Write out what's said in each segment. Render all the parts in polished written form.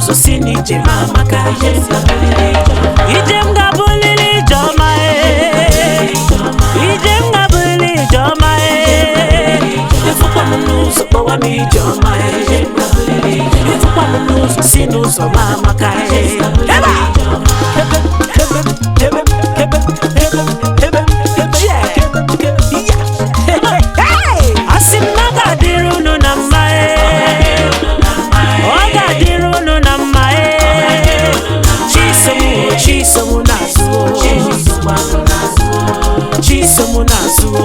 n'ụzọ si n'ije m amaka. Ije m ga-abụlili ije ọma ee. Ije m ga-abụlili ije ọma ee. Ịfụkwa m n'ụzọ kpọwa m ije ọma ee. Ịfụkwa m n'ụzọ si n'ụzọ m amaka ee. Ebe a! Ebe, ebe, ebe, ebe, ebe, ebe, ebe, yeah. Hey! Asị m na ọ ga-adịrị unu na mma ee. Ọ ga-adịrị unu na mma ee. Chisom o, Chisom n'azụ o. Chisom n'azụ o.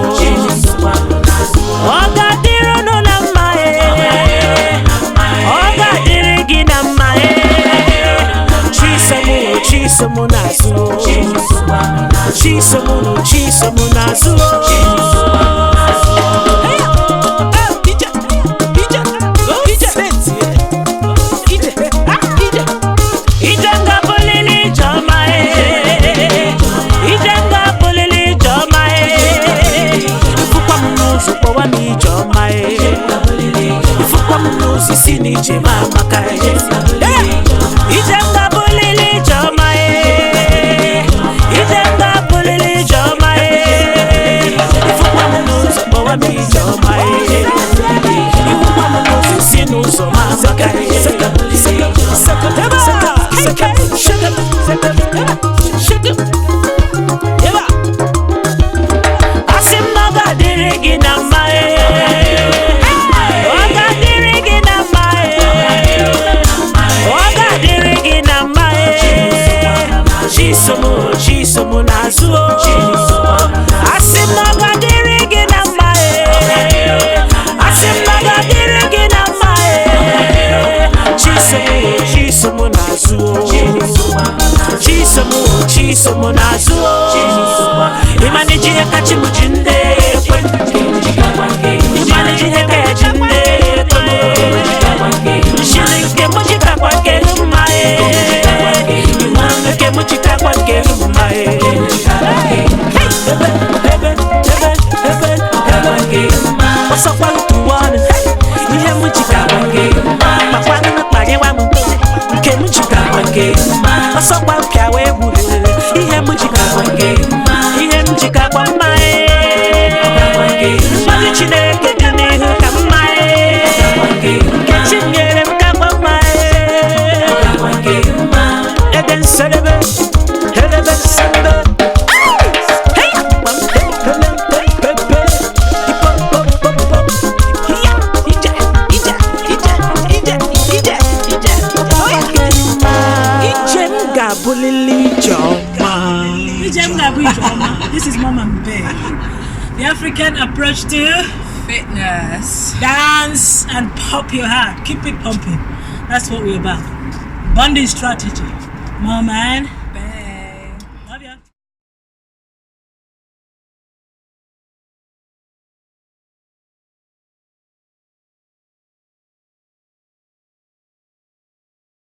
Ọ ga-adịrị unu na mma ee. Ọ ga-adịrị gị na mma ee. Chisom o, Chisom n'azụ o. Chisom o, Chisom n'azụ o. Hey! Ije, ije, ije, ije, ije. Ije m ga-abụlili ije ọma ee. Ije m ga-abụlili ije ọma ee. Ịfụkwa m n'ụzọ kpọwa m ije ọma ee. Ịfụkwa m n'ụzọ isi n'ije m amaka ee. Ije m ga-abụlili ije ọma ee. Ije m ga-abụlili ije ọma ee. Ịfụkwa m n'ụzọ kpọwa m ije ọma ee. Ịfụkwa m n'ụzọ isi n'ụzọ m amaka ee. Asị m na ọ ga-adịrị gị na mma ee. Ọ ga-adịrị gị na mma ee. Ọ ga-adịrị gị na mma ee. Chisom o, Chisom n'azụ o. Asị m na ọ ga-adịrị gị na mma ee. Asị m na ọ ga-adịrị gị na mma ee. Chisom o, Chisom n'azụ o. Chisom o, Chisom n'azụ o. Ịma na iji aka chi m ji ndị ekwe. Ịma na iji aka ya ji ndị ekwe. Nshiri nke m jikakwa nke mma ee. Nke m jikakwa nke mma ee. Ebe, ebe, ebe, ebe, ebe. Ọsọkwa ntuwanụ, ihe m jikakwa nke kpakwanụ kpanyewa m nke m jikakwa nke ọsọkwa pịawa egwu ihe m jikakwa nke ihe m jikakwa mma ee. Mmadụ Chineke dị n'ihu ka mma ee. Nke chi nyere m kakwa mma ee. Ede nsedebe, edebe nsedebe. Hey! Ije m ga-abụlili ije ọma. Ije m ga-abụ ije ọma. This is Mama Mbe. The African approach to Fitness. Dance and pump your heart. Keep it pumping. That's what we're about. Bonding strategy. Mom and